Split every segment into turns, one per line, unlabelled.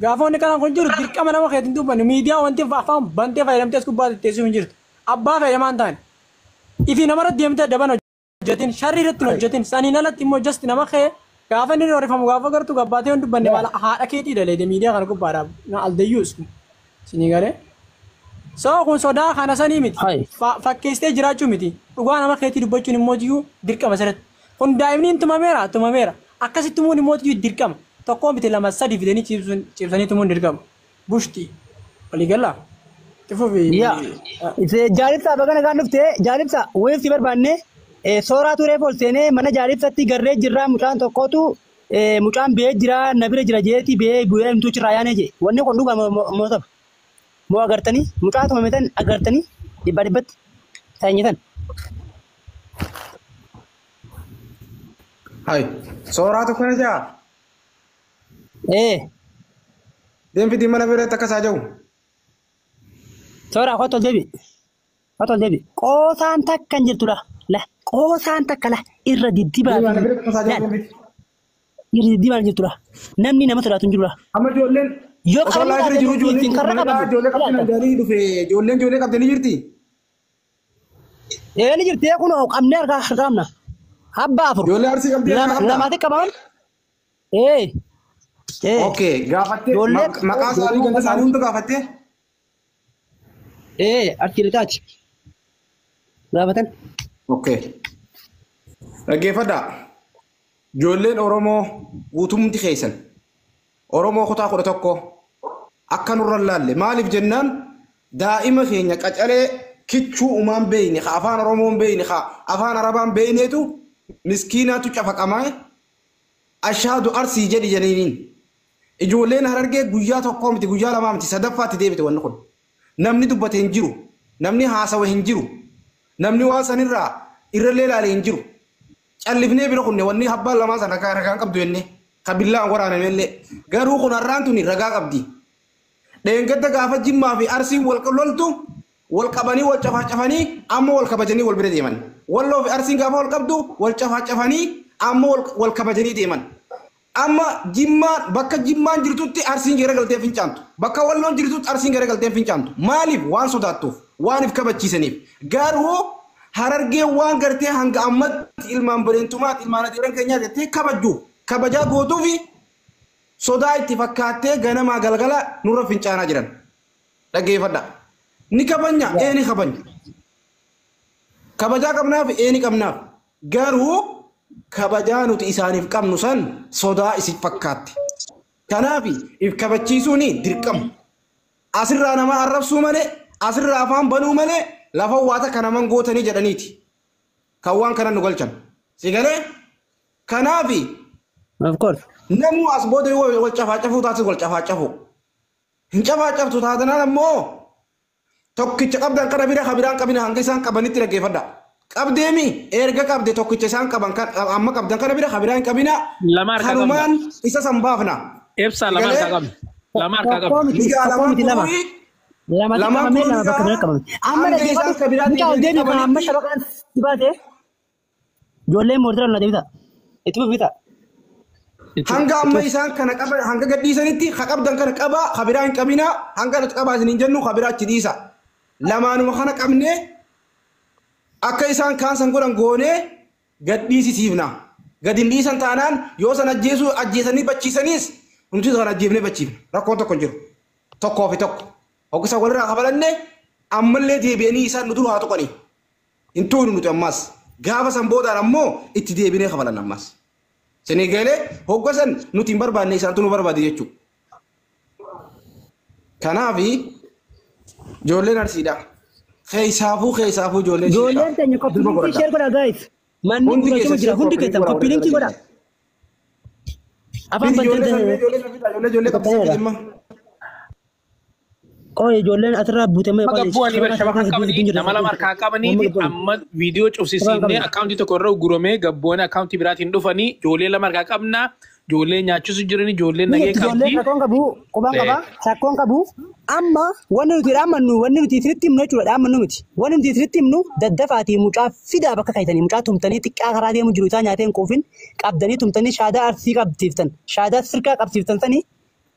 Gaafa wanni kanaan kun jiru dirqama nama keetiin dubbannu miidiyaa wanti afaan bantee fayyadamtee as gubbaa teessuu hin jirtu. Abbaa fayyadamaa hin taane. Ifi namarratti deemtee daban hojjetin, sharri irratti hin hojjetin, saniin alatti immoo just nama kee gaafa inni roorifamu gaafa gartuu gabbaatee hin dubbanne maal haadha keetii daleede miidiyaa kana gubbaadhaaf na aldayyuus sinii galee. So kun sodaa kana sanii miti. Fakkeessitee jiraachuu miti. Dhugaa nama keetii dubbachuun immoo iyyuu dirqama sirriitti. Kun daa'imni hin tumameera tumameera. Akkasitti tumuun immoo iyyuu dirqama. Tokkoo miti lama sadi fidanii ciibsanii tumuun dirqama. Bushti. Walii galaa. Tifuufi.
Yaa. Jaalibsaa baga nagaan dhuftee jaalibsaa wayii si barbaanne sooraa turee ol seenee mana jaalibsatti garree jirraa mucaan tokkotu mucaan bee jira na bira jira jeeti bee guyyaa himtuu cirraa yaanee jee. Wanni kun dhugaa moo ta'u? Moo agartanii mucaa tumame tan agartanii dhibba dhibbatti sanyitan.
Hai, sooraatu kana jaa. Deemfitii mana biratti akkas haa jiru.
Sooraa kottu ol deebi. Kottu ol deebi. Qoosaan takka hin jirtudha. La qoosaan takka la irra diddibaa
Mana biratti akkas haa jiru deemfiti.
Irra diddibaa hin jirtudha. Namni nama sodaatu hin jirudha.
Amma ijoolleen
Yoo
osoo
qabamu
laayifii
taate
jiru ijoolleen
ittiin karra
mana
qabamu.
ijoollee qabdee naan dhufe ijoolleen ijoollee qabdee ni jirti.
Ee ni jirti kun qabnee harkaa qabna. Abbaa afur.
Ijoollee arsii qabdee harkaa qabda.
Lamaatti qabaman. Ee. Ee.
Okay, gaafattee
Ijoollee
maqaa isaanii ganda isaanii hunda gaafattee.
Ee arsii lixaati. Gaafatan.
Okay. Dhaggeeffadhaa. Ijoolleen Oromoo guutumti keessan Oromoo kutaa 11 akka nurra hin laalle maaliif jennaan daa'ima keenya qacalee kichuu umaan beeyne ka afaan Oromoon beeyne ka afaan Arabaan beeyneetu miskiinaatu cafaqamaa ashaadu arsii jedhi jedhaniin. Ijoolleen Harargee guyyaa tokkoo miti guyyaa lamaa miti sadaffaatti deebite wanni kun. Namni dubbate hin jiru. Namni haasawe hin jiru. Namni waan sanirraa irrallee ilaale hin jiru. Callifnee bira kunne wanni abbaan lamaan sana ragaa qabdu jennee kan billaan waraanamellee. Garuu kun har'aan tuni ragaa qabdi. Dheengadda gaafa Jimmaa fi Arsiin wal loltu wal qabanii wal cafaacafanii amma wal kabajanii wal bira deeman. Walloo fi Arsiin gaafa wal qabdu wal cafaacafanii amma wal kabajanii deeman. Amma Jimmaan bakka Jimmaan jirtutti Arsiin gara galtee fincaantu. Bakka Walloon jirtutti Arsiin gara galtee fincaantu. Maaliif waan sodaattuuf waan if kabachiisaniif. Garuu Harargee waan gartee hanga ammatti ilmaan bareentumaati ilmaan adeeran keenyaa jettee kabajju kabajaa gootuufi sodaa itti fakkaattee ganamaa galgala nurra fincaanaa jiran. Dhaggeeffadha. Ni kabanya ee ni kabanya. Kabajaa qabnaaf ee ni qabnaaf. Garuu kabajaa nuti isaaniif qabnu san sodaa isin fakkaatti. Kanaaf if kabachiisuun dirqama. Asirraa nama arrabsuu malee asirraa afaan banuu malee lafa waata kana man gootanii jedhaniiti. Kan waan kana nu galchan. Si galee? Kanaaf
Of course.
namuu as booda yoo wal cafaacafuu taasisu wal cafaacafuu. Hin cafaacaftu taatanaan ammoo tokkicha qabdan kana bira kabiraan qabina hanga isaan qabanitti dhaggeeffadha. Qabdeemi erga qabde tokkicha isaan qaban amma qabdan kana bira kabiraan hin qabina.
Lama harkaa qabna.
Kanumaan isa san baafna.
Ibsaa lama harkaa qabna. Lama harkaa
Tokkoo
qabna.
miti
Migaa
tokkoo
lamaan
miti lama.
kunuuni
Lamatti
lamaan
qabamee
kunuuni
lama bakka biraa qabame. Amma
hanga isaan
dhaggeeffadhu
kabiraatti
mucaa ol deebi'u kan amma
qabanitti
shabaqaan si baate ijoolleen moortira na deebita. Itti fufita.
hanga amma isaan kana qaban hanga gadhiisanitti ka qabdan kana qabaa ka biraa hin qabinaa hanga nuti qabaa isin hin jennu ka biraa achi dhiisa. Lamaanuma kana qabnee akka isaan kaan san godhan goonee gadhiisisiifna. Gad hin dhiisan taanaan yoo san ajjeesuu ajjeesanii bachiisaniis nuti kan ajjeefnee bachiifna. Rakkoon tokko hin jiru. Tokkoo fi tokko. Hoggisa walirraa kafalanne ammallee deebi'anii isaan nu dura haa tuqanii. Hin tuunu nuti ammas. Gaafa san boodaan ammoo itti deebinee kafalan ammas. Isinii galee hogga san nuti hin barbaanne isaantu nu barbaade jechuudha. Kanaaf ijoolleen Arsiidha. Keessaafuu keessaafuu ijoolleen Shiidha.
Ijoolleen teenya
Durba
copy link
godhadha.
share godhaa guys. Manni
Hundi
gurguramu
keessan
jira
share
hundi
copy link
keessan
godhaa
copy link godhaa. Afaan
Fidi ijoollee
bantee
san ijoollee san fida ijoollee ijoollee qabsiisee fidi imma.
Qoy ijoolleen asirraa buutamee
Amma
qoy
gabbu'anii bara
shabaqaan
shabakan qabanii nama lama harkaa qabaniiti amma viidiyoo cufsisiifnee akkaawuntii tokko irra uggurame gabbu'anii akkaawuntii biraatiin dhufanii ijoollee lama harkaa qabna ijoollee nyaachisu jirani ijoollee nagee
Ijoolleen
qabdi.
rakkoon qabu qubaan qaba rakkoon qabu amma wanni nuti dhaammannu wanni nuti isinitti himnu jechuudha dhaammannu miti wanni nuti isinitti himnu daddafaatii mucaa fidaa bakka kaayitanii mucaa tumtanii xiqqaa karaa deemu jiru isaa nyaatee hin quufin qabdanii tumtanii shaadaa arsii qabsiiftan shaadaa sirkaa qabsiiftan sanii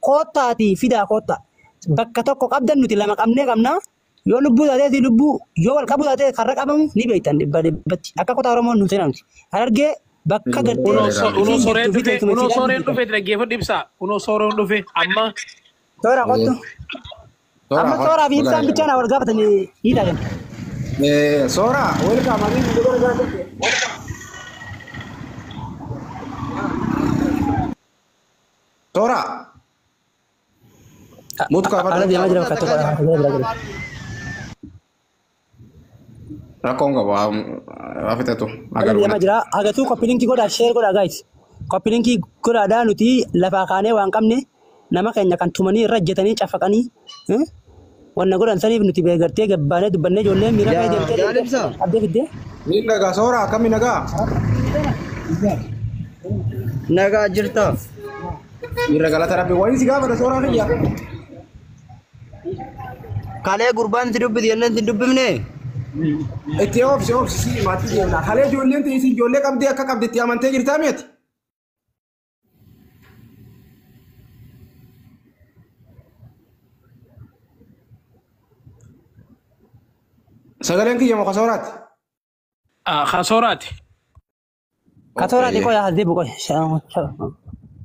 Koottaatii fidaa koottaa. Bakka tokko qabdan nuti lama qabnee qabnaa. Yoo lubbuu taatee lubbuu yoo wal qabu taatee karra qabamu ni beektan dhibba dhibbatti. Akka kutaa Oromoon nu seenamti. Harargee bakka gartee
Unoo sooreen dhufe, unoo sooreen dhufe dhaggeeffadhu ibsaa. Unoo sooreen dhufe amma.
Toora kottu. Amma sooraa fi ibsaan bichaan wal gaafatanii ni taatan.
Soora, welcome. Ani Soora. Mute kaafadhu.
Ala deemaa jira fakkaata.
Rakkoon qabu haa fixatu.
Ala deemaa jira. Agatuu copy linkii godhaa share godhaa guys. Copy linkii godhaadhaa nuti lafaa kaanee waan qabne nama keenya kan tumanii irra hojjetanii cafaqanii wanna godhan saniif nuti beegartee gabbaanee dubbannee ijoollee miira kee deemtee abdee fiddee.
Ni nagaa Soora akkami nagaa?
Nagaa jirta.
Miira galata rabbi wayii si gaafata Soora kiyya.
Kalee gurbaan si dubbisi jennaan si dubbifne.
Itti oobsi oobsi si maatii deemna. Kalee ijoolleen ta'e si ijoollee qabdee akka qabde itti amantee jirtaa mi'ati? Sagaleen kiyya moo kasooraati?
Kasooraati.
Kasooraati qoya as deebi'u qoya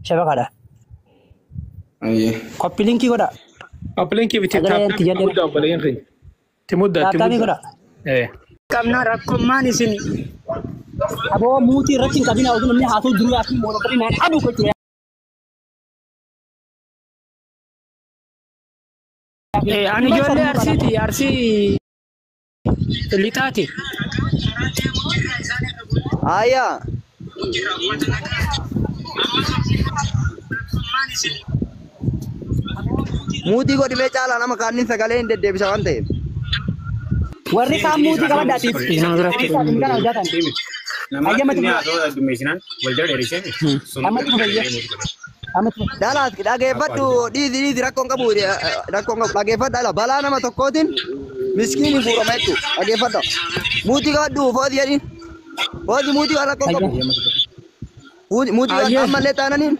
shabakaadha. Copy linkii godha.
Copy linkii fi taaptaapii muddaa obboleeyyan keenya. Timuddaa
Taaptaapii godha.
Qabna rakkoommaan isin.
Aboo muutii irratti hin qabina oduu namni haasuu jiru yaafii monopolii naan dhabu gochuudha.
Ani ijoollee Arsiiti Arsii lixaati.
Ayyaa. Muutii godhimee caalaa nama kaannin sagalee hin deddeebisa waan ta'eef.
Warri kaan muutii qabadhaatiif.
Dhalaas dhageeffadhu dhiisi dhiisi rakkoon qabu rakkoon qabu dhageeffadha ala balaa nama tokkootiin miskiin fuurama jechuudha dhageeffadha. Muutii qabadhu footi jedhiin footi muutii waan rakkoon qabu. Muutii waan ammallee taananiin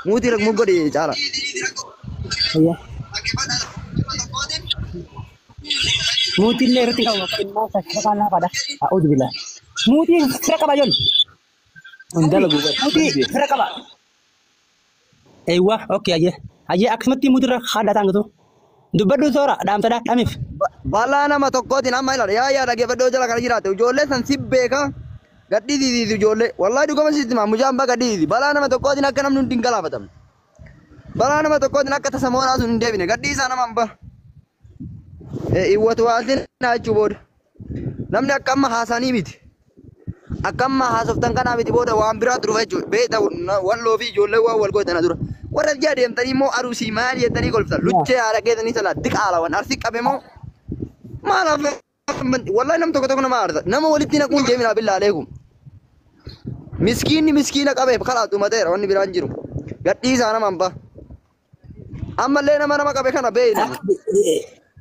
muutii muu godhi caala.
Muutiin illee irratti qabu immoo sakaan laafaadha. A'uudhu bilaa. Muutiin fira qaba joon. Muutii fira qaba. Eewwa okay ayyee. Ayyee akkasumatti muutii irra haadha taangatu. Dubbadhu soora dhaamsadha dhamiif.
Balaa nama tokkootiin amma ilaala yaa yaa dhageeffadhoo jala kana jiraate ijoollee san si beeka gadhiisiisi ijoollee wallaahi dhugama sitti himaa mucaan baga dhiisi balaa nama tokkootiin akka namni hundi hin galaafatamne. Balaa nama tokkootiin akka tasa moonaa sun hin deebine gadhiisaa nama hin bara. Iwwatu waaltiin jechuu booda namni akka amma haasanii miti akka amma haasoftan kanaa miti booda waan biraatu dhufa jechuudha beekta walloo fi ijoollee waan wal gootan dura warra ji'a deemtanii immoo arusii maal jettanii kolftan luchee haadha keessanii sana diqaalawan arsii qabe moo maal wallahi nam tokko tokko nama aarsa nama walitti naquun deemina billaa aleekum miskiinni miskiina qabeef kalaa dhumateera wanni biraan jiru gadhiisaa nama hambaa ammallee nama nama qabe kana beeyna.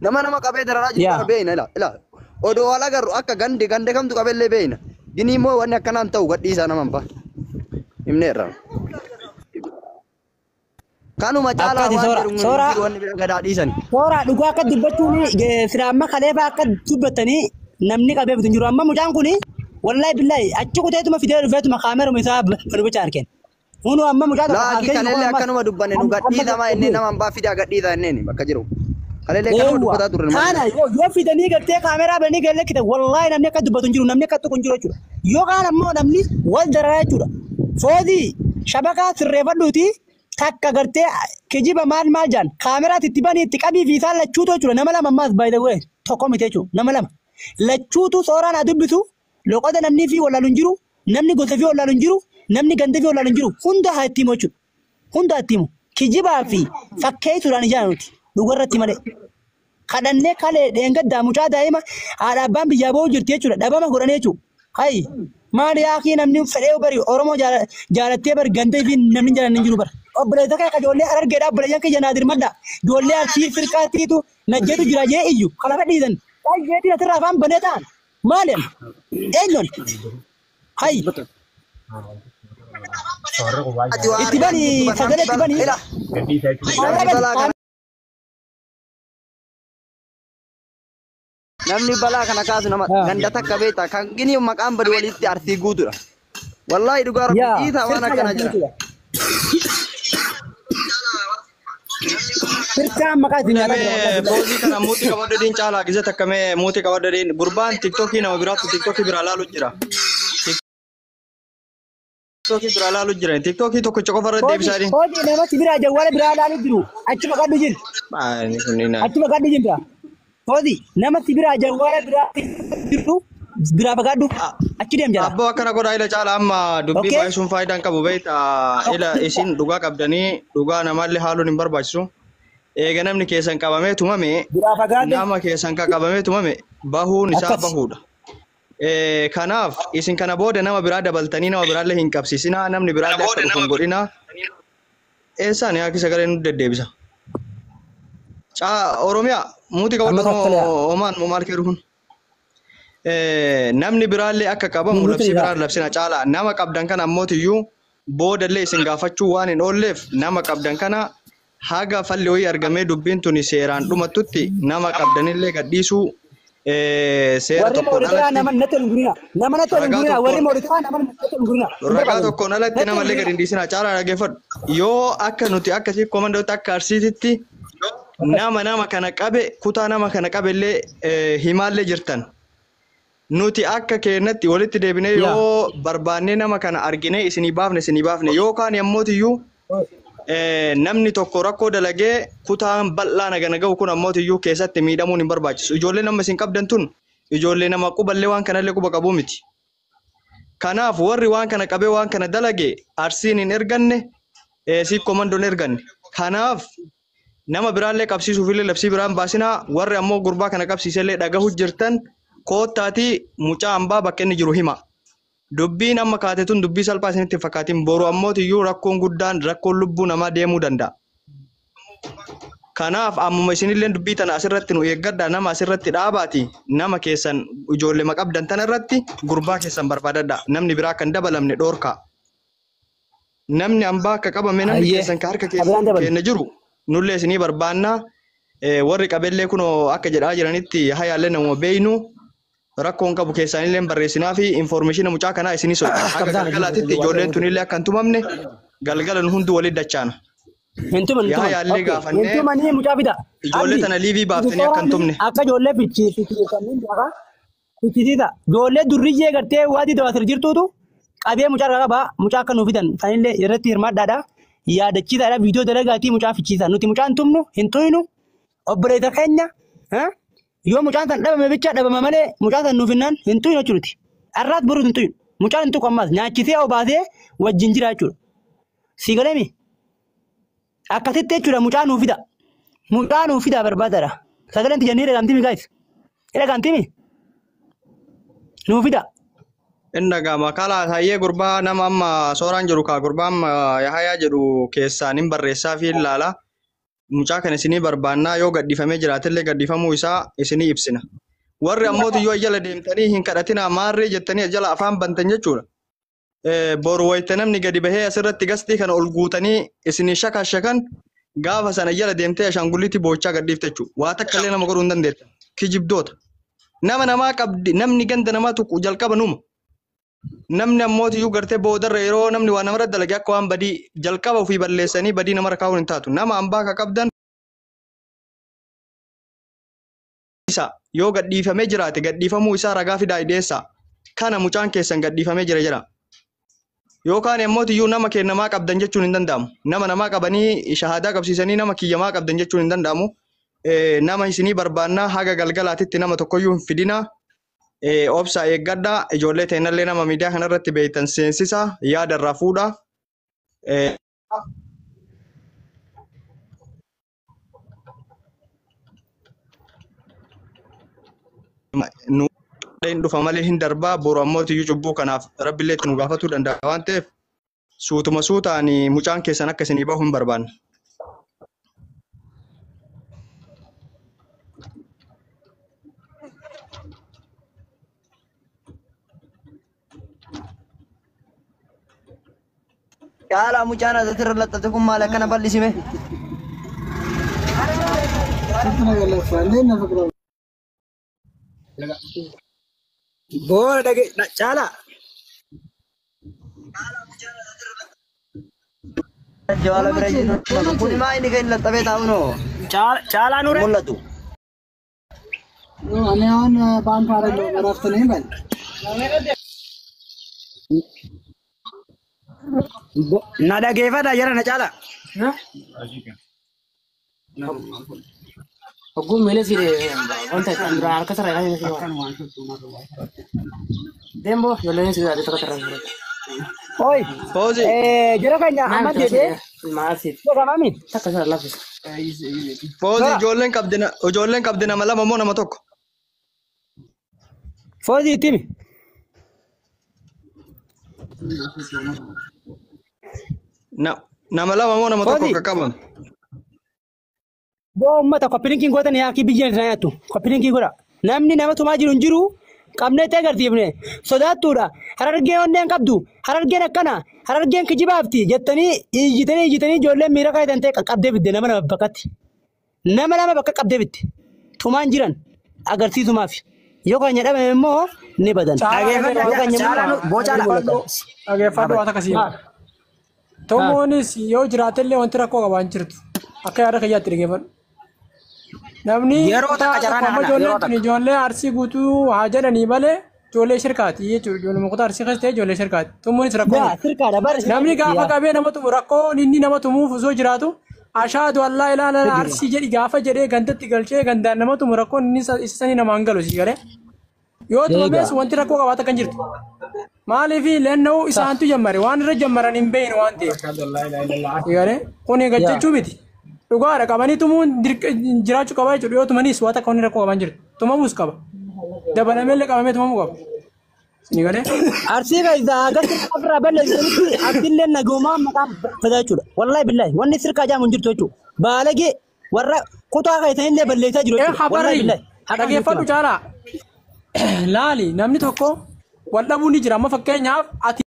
Nama nama qabee dararaa jiru kana beeyna ila ila odoo wal agarru akka gande gande kamtu qabellee beeyna gini immoo wanni akkanaan ta'u gadhiisaa nama hambaa himneerra. Kanuma caalaa waan jedhu wanni bira gadaa dhiisan.
Soora dhugaa akka dubbachuun sila amma kaleefaa akka dubbatanii namni qabee bitu hin jiru amma mucaan kuni wallahi billahi achi kuteetuma fidee dhufeetuma kaameruma isaa dubbachaa argeen. Hunu amma mucaa tokko
Laaki kanallee akkanuma dubbanne nu gadhiisamaa inni nama hambaa fidaa gadhiisaa inneen bakka jiru. Kaleellee akkanuma dubbataa turre.
Kana yoo fidanii gartee kaameraa bananii galee kita wallahi namni akka dubbatu hin jiru namni akka tuqu hin jiru jechuudha. Yoo kaan ammoo namni wal dararaa jechuudha. Foozii shabakaa sirreeffadhuuti takka gartee kijiba maal maal jaan kaameraatti itti banii itti qabii fi isaan lachuutu jechuudha nama lama ammaas by the way tokko miti jechuudha nama lama. Lachuutu sooraan haa dubbisu loqoda namni fi wallaalu hin jiru namni gosa fi wallaalu hin jiru namni ganda fi wallaalu hin jiru hunda haa itti himu jechuudha. Hunda haa itti himu kijibaa fi fakkeessuudhaan ijaanuuti dhugarratti malee. Kadhannee kalee dheengaddaa mucaa daa'ima haadha abbaan biyyaa ba'uu jirti jechuudha dhabama godhanii jechuudha. Hayi maali yaakii namni fedhee bari Oromoo jaalattee bari ganda fi namni jaalanne hin jiru bara. Obboleessa kee ijoollee Harargeedha obboleeyyan kiyya Naadir Madda ijoollee Arsii Firqaatiitu Najjeetu jira jee iyyu kalafa dhiisan. Baay'eetiin asirraa afaan banee ta'an maali eenyuun hayi. Itti bani sagalee itti bani.
Namni balaa kana namni balaa kana kaasu nama ganda takka beekta kan gini maqaan badu walitti arsii guutuudha. Wallaahi dhugaa rabbi dhiisaa waan akkana jira.
Sirkaan maqaa itti nyaataa jira.
Poozii kana muutii qabadhu diin caalaa gisa takka mee muutii qabadhu diin gurbaan tiktookii nama biraatti tiktookii biraa laalu jira. Tiktookii biraa laalu jira. Tiktookii tokkicha qofa irratti deebisaa diin.
Poozii namatti biraa jawwaala biraa laalu jiru. Achi maqadhu jira. Achi maqadhu jira. Poozii namatti biraa jawwaala biraa jiru biraa fagaadhu achi deem jala.
Abboo akkana godhaa ila caalaa amma dubbii baay'isuun faayidaa hin qabu beekta ila isin dhugaa qabdanii dhugaa namaallee haaluun hin barbaachisu. Eega namni keessan qabamee tumame nama keessan qabamee tumame bahuun isaa bahuudha. Kanaaf isin kana booda nama biraa dabaltanii nama biraallee hin qabsiisinaa namni biraallee akka dhufu hin godhinaa. Eessaan yaaki sagalee nu deddeebisa. Oromiyaa muutii qabadhu Omaan moo maal keeru kun? Namni biraallee akka qabamu labsii biraan labsina caalaa nama qabdan kana ammootiyyuu boodallee isin gaafachuu waan hin oolleef nama qabdan kana haga falli wayii argamee dubbiin tuni seeraan dhumattutti nama qabdanillee gadhiisuu seera tokkoon alatti ragaa tokkoon alatti namallee gadi hin dhiisinaa caalaa dhaggeeffadhu yoo akka nuti akkasii komandootti akka arsiititti nama nama kana qabe kutaa nama kana qabellee himaallee jirtan. Nuti akka keenyatti walitti deebinee yoo barbaannee nama kana arginee isinii baafne yookaan ammootiyyuu namni tokko rakkoo dalagee kutaan bal'aa nagana gahu kun ammootiyyuu keessatti miidhamuun hin barbaachisu. Ijoollee nama isin qabdan tun ijoollee nama quballee waan kanallee quba qabuu miti. Kanaaf warri waan kana qabee waan kana dalage arsiin hin erganne siif komandoon erganne. Kanaaf nama biraallee qabsiisuufillee labsii biraan baasinaa warri ammoo gurbaa kana qabsiisellee dhagahu jirtan. Koottaatii mucaa hambaa bakka inni jiru hima. Dubbiin amma kaate tun dubbii salphaa isinitti hin fakkaatin boru ammootiyyuu rakkoon guddaan rakkoon lubbuu namaa deemuu danda'a. Kanaaf ammuma isinillee dubbii tana asirratti nu eeggadha nama asirratti dhaabaati nama keessan ijoollee maqabdan tana irratti gurbaa keessan barbaadadha namni biraa kan dabalamne dhoorkaa. Namni hambaa akka qabame namni keessan ka harka keenya jiru nullee isinii barbaannaa warri qabellee kunoo akka jedhaa jiranitti hayaallee namuma beeynu. Rakkoon qabu keessaanillee barreessinaa fi infoormeeshina mucaa kanaa isinii soqa. Akka galgalaatitti ijoolleen tunillee akka hin tumamne galgala nu hundi waliin dachaana. Yaa yaallee gaafannee
Hintumanii mucaa fida.
Ijoollee tana liivii baaftanii akka hin tumne.
Akka ijoollee fichisiisa. Ijoollee durriyyee gartee waadii dabaasir jirtuutu qabee mucaa irraa qabaa mucaa akka nuu fidan sanillee irratti hirmaadhaadha. Yaadachiisaadha viidiyoo dalagaatii mucaa fichiisa. Nuti mucaa hin tumnu hin tuynu obboleessa keenya. Yoo mucaan san dhabame bicha dhabama malee mucaan san nuuf hinnaan hin tuynu jechuudha. Arraas boruus hin tuynu. Mucaan hin tuqu ammas nyaachisee obaasee wajjin jira jechuudha. Si galemi akkasitti jechuudha mucaa nuuf fida. Mucaa nuuf fida barbaadaadha. Sagaleen tijannii dhagaamtimi gaayis. Dhagaamtimi nuuf fida.
Inni dhagama kalaa hayyee gurbaa nama amma sooraan jiru kaa gurbaa amma Yahayaa jedhu keessaan hin barreessaa fi ilaala. Mucaa kana isinii barbaannaa yoo gadhiifamee jiraatellee gadhiifamuu isaa isinii ibsina. Warri ammooti yoo jala deemtanii hin kadhatinaa maarree jettanii jala afaan bantan jechuudha. Boru wayita namni gadi bahee asirratti gastii kana ol guutanii isinii shakan gaafa sana jala deemtee ashaangulliitti boochaa gadhiifte jechuudha. Waa takka illee nama godhuu hin dandeetta. Kijibdoota. Nama namaa qabdi namni ganda namaa tuqu jalqaba numa. Namni ammootiyyuu gartee boodarra yeroo namni waa namarra dalage akka waan badii jalqaba ofii balleessanii badii namarra kaa'uun hin taatu. Nama hambaa akka qabdan isa yoo gadhiifamee jiraate gadhiifamuu isaa ragaa fidaa dhiyeessa. Kana mucaan keessan gadhiifamee jira jedha. Yookaan ammootiyyuu nama kennamaa qabdan jechuun hin danda'amu. Nama namaa qabanii shahaadaa qabsiisanii nama kiyyamaa qabdan jechuun hin danda'amu. Nama isinii barbaannaa haga galgalaatitti nama tokkoyyuu hin fidinaa. Obsa eeggadhaa ijoollee teenallee nama miidiyaa kanarratti beektan seensisa yaada irraa fuudha. Nu dhufa malee hin darbaa boru ammootiyyuu cubbuu kanaaf rabbillee itti nu gaafatuu danda'a waan ta'eef suutuma suutaan mucaan keessan akka isinii bahu hin barbaanne.
Caalaa mucaan asirra laxxate kun maal akkana bal'isime?
Boora dhage caalaa.
Jawaala bira jiru. Kun maa inni kan laxxafee taa'u noo?
Caalaa nure.
Mul'atu.
Na dhageeffadha jara na caalaa.
Ogguun miila si wanta dura harka sarara kan inni Deembo ijoolleen si taate tokko sarara fudhate.
Oi.
Foozi.
Jara keenya amma deebi'ee.
Maal siif
Gamaami.
takka sarara laffisa.
Foozi ijoolleen qabdi nama lama moo nama tokko?
Foozi itti himi.
Nama lama moo nama tokko
Foozi.
akka qabame?
Boo uummata koppilinkiin gootan yaakii biyya isaa nyaattu. Koppilinkii godha. Namni nama tumaa jiru hin jiru. Qabnee itti agarsiifne. Sodaattuudha. Harargee onneen qabdu. Harargeen akkana. Harargeen kijibaafti jettanii iyyitanii iyyitanii ijoolleen miira kaayitan ta'e qaqqabdee bidde nama lama bakkatti. Nama lama bakka qabdee bitte. Tumaan jiran agarsiisumaaf. Yoo keenya dhabame immoo ni badan. Yoo keenya
Caalaa
Dhageeffadhu waan akkasii. Tumuunis yoo jiraatellee wanti rakkoo qabaa hin jirtu. Akka yaada kiyyaatti dhageeffadhu. Namni
Yeroo takka carraa
amma
kana,
ijoolleen
yeroo
tun ijoollee arsii guutuu haa jedhanii malee ijoollee shirkaati jechuudha. Ijoollee kutaa arsii keessa ta'e ijoollee shirkaati. Tumuunis rakkoo
Yaa
miti.
sirkaadha bara.
Namni gaafa qabee nama tumu rakkoon inni nama tumuuf osoo jiraatu ashaadu allaa ilaalaa arsii jedhi gaafa jedhee gandatti galchee gandaan nama tumu rakkoon inni isa sanii namaan galu si galee. Yoo tumames wanti rakkoo qabaata kan jirtu. Maaliif lenna'uu isaantu jammare waan irra jammaran hin beekne waan ta'eef. Si galee kun gachachuu miti. Dhugaadha qabanii tumuun jiraachuu qaba jechuudha. Yoo tumanis waan takka wanni rakkoo qaban jirtu. Tumamuus qaba. Dabalameellee qabamee tumamuu qaba. Si galee.
Arsii keessaa haga sirkaa ofirraa balleessanitti arsiillee nagoomaa maqaan fataa jechuudha. Wallaahi billaahi wanni sirkaa jaamu hin jirtu jechuudha. Baalagee warra kutaa keessanillee balleessaa jiru jechuudha. Wallaahi
Habarri
billaahi.
dhageeffadhu caalaa. Laali namni tokko wal dhabuu ni jira. Amma fakkeenyaaf ati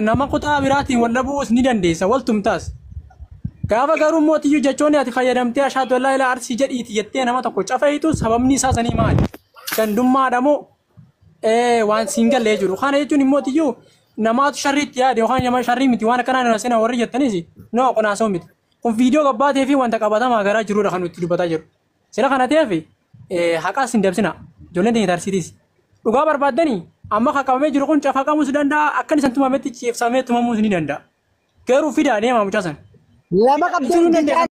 nama kutaa biraatiin wal dhabuus ni dandeessa. Wal tumtaas. Gaafa garuu mootiyyuu jechoonni ati fayyadamtee ashaatu allaa ilaa arsii jedhiiti jettee nama tokko cafeetu sababni isaa sanii maali? Gandummaadha moo waan siin gallee jiru. Kana jechuun immoo namaatu sharriitti yaade yookaan nama sharrii miti waan akkanaa nama seenaa warri jettanis noo kunaasoo miti. Kun viidiyoo gabbaatee fi wanta qabatamaa garaa jirudha kan nuti dubbataa jiru. Sira kana ta'eef haqaas hin dabsina. Ijoolleen teenya tarsiitis. Dhugaa barbaaddanii amma kan qabamee jiru kun cafaqamuus danda'a akkan isan tumametti ciibsamee tumamuus ni danda'a. Garuu fidaa deemaa mucaa sana.
Lama qabdee ni danda'a.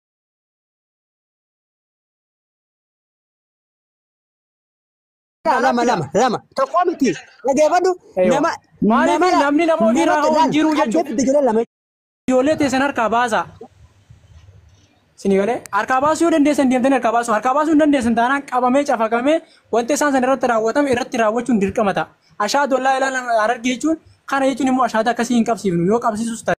Lama lama lama tokko miti dhageeffadhu nama
Maaliif namni nama hojiirra hin jiru jechuudha.
Lama
Ijoollee teessan harkaa baasaa. Isin galee harkaa baasuu yoo dandeessan deemtanii harkaa baasuu harkaa baasuu hin dandeessan taanaan qabamee cafaqamee wanti isaan sana irratti raawwatame irratti raawwachuun dirqama ta'a. Ashaadu allaa ilaalan harargee jechuun kana jechuun immoo ashaada akkasii hin qabsiifnu yoo qabsiisus ta'e.